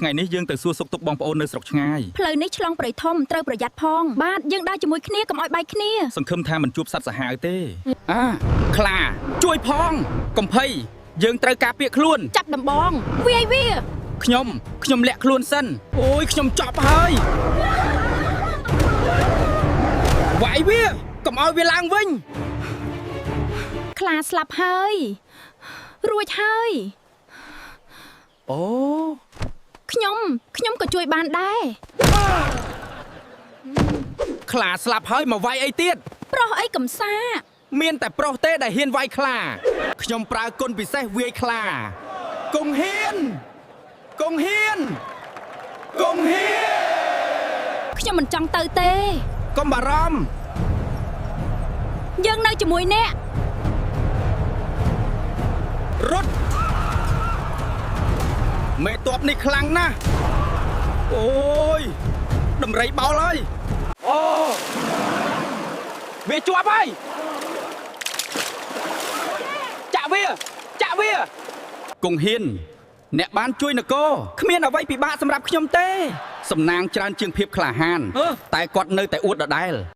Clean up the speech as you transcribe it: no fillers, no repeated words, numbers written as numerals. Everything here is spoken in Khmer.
ថ្ងៃនេះយើងទៅសួរសុខទុក្ខបងប្អូននៅស្រុកឆ្ងាយ ផ្លូវនេះឆ្លងព្រៃធំត្រូវប្រយ័ត្នផងបាទយើងដើរជាមួយគ្នាកុំឲ្យបែកគ្នា សង្ឃឹមថាមិនជួបសត្វសាហាវទេអាខ្លាជួយផងកំភៃយើងត្រូវការពារខ្លួន ចាប់ដំបងវាយវា ខ្ញុំខ្ញុំលាក់ខ្លួនសិនអូយខ្ញុំចប់ហើយវាយវាកុំឲ្យវាឡើងវិញ ខ្លាស្លាប់ហើយរួចហើយ អូ ខ្ញុំខ្ញុំក៏ជួយបានដែរ ខ្លាស្លាប់ហើយមកវាយអីទៀត ប្រុសអីកំសា មានតែប្រុសទេដែលហ៊ានវាយខ្លាខ្ញុំប្រើគុណពិសេសវាយខ្លាគង្ហ៊ានកង្ហ៊ានកង្ហ៊ាន ខ្ញុំមិនចង់ទៅទេ កុំបារម្ភ យើងនៅជាមួយអ្នក រត់មេតបនេះខ្លាំងណាស់អូយដំរីបោលហើយអូវាជាប់ហើយចាក់វាចាក់វាគង្ហ៊ានអ្នកបានជួយនគរគ្មានអ្វីពិបាកសម្រាប់ខ្ញុំទេ សំណាងច្រើនជាងភាពក្លាហាន តែគាត់នៅតែអួតដដែល